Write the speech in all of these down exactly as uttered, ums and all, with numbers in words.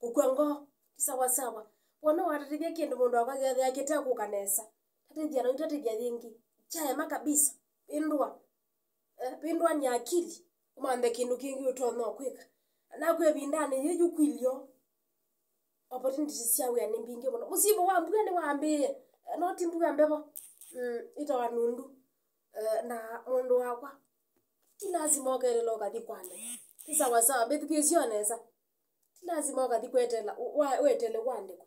Ũkw'a ngoo, ti sawa sawa. Wona watatĩthya kĩndũ mũndũ wakwa kethĩa kĩtekũka nesa. Tatĩthya na ũitatĩthya yĩngĩ. Kyaema kabisa. Vĩndũa. Eh, vĩndũanĩa akili. Ũmanthe kĩndũ kĩngĩ ũtonya kwĩka. Naku ĩvindanĩ yĩĩ yu kwilyo. Opportunities sya wĩa nĩ mbingĩ mũno. Mũsimu wa mbua nĩwambĩĩe. Eh, no ti mbua, mbevo. Mm, ĩtawa nundu. Eh, na mũndũ wakwa, ti lazima ũkelela ũkathi kwandĩkwa. Ti sawa sawa, mbĩthukĩĩsye o nesa. Ti lazima ũkathi kwetela, wa-, wetele kwandĩkwa.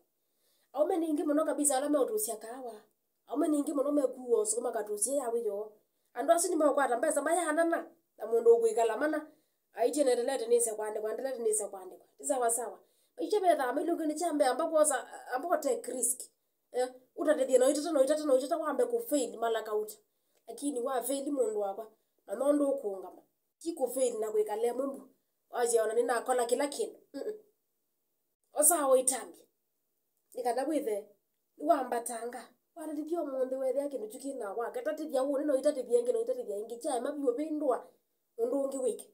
Aume ningĩ mũno kabisa ala meũtũsya kaawa. Aume ningĩ mũno mekuwa ũsũkũ makatũsya ya wĩoo. Andũ asu nĩmeũkwata mbesa mayaanana na mũndũ ũkwĩkala mana. Aitie nendelete nĩse kwandĩkwa, ndelete nĩse kwandĩkwa. Ti sawa sawa. Aitie methaa mailũkĩnĩ kya mbee amba kwosa, amba take risk. Eh, ũtatĩthye na ũitata, na ũitata, na ũitata, wambe kũfail mala kauta. Lakini wafail mũndũ wakwa, na no ndũkũũngama. Ti kũfail na kwĩkala ĩmwe mbu. Wasya ona nĩnakola kĩla kĩndũ. Mm-mm. Osa ũitambye. Nĩ kana wĩthe nĩwambatanga. Watatĩthya ũmũnthĩ wethĩa kĩndũ kyu kĩna wake. Tatĩthya ũnĩ, na ũitatĩthya ĩngĩ, na ũitatĩthya ĩngĩ. Kyaema vyũ vĩndũa. Ũndũ ũngĩ wĩke.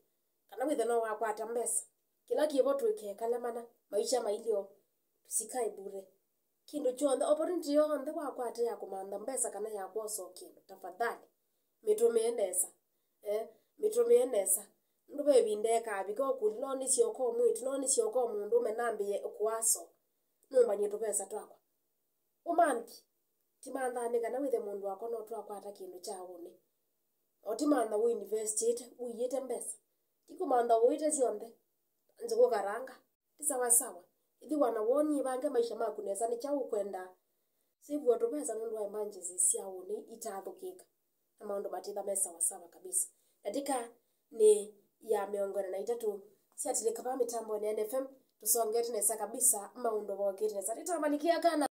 Kana wĩthe no wakwata mbesa. Kĩla kĩvo twĩkekale mana. Maisha mailyo. Tũsikae bure. Kĩndũ kyonthe, opportunity yonthe wakwata ya kũmantha mbesa kana ya kwosa o kĩndũ, tafadhali, mĩtũmĩe nesa. Eh, mĩtũmĩe nesa. Nũndũ ve ĩvinda ĩkavika ũkũlye, no nĩ syoka o mwĩĩtu, no nĩ syoka o mũndũũme nambĩĩe kũaso. Nũmbany'e tũvesa twakwa. Ũmanthi, timanthanĩ kana wĩthe mũndũ wakwa no twakwata kĩndũ kya ũnĩ. O timantha ũinvestĩte, ũiĩte mbesa. Ti kũmantha ũĩte syonthe. Nzũkũ karanga. Ti sawa sawa. Ĩthĩwa na woni, ĩvange maisha maku nesa, nĩ kyaũ ũkwenda? Save o tũvesa nũndũ wa emergencies sya ũnĩ itathũkĩka. Na maũndũ matitha me sawa sawa kabisa. Ndatĩka nĩ ya mĩongo ĩna na itatũ syatilĩka vaa mĩtambonĩ ya N F M, tũsongete nesa kabisa, maũndũ vokĩte nesa. Tĩtamanikĩa kana.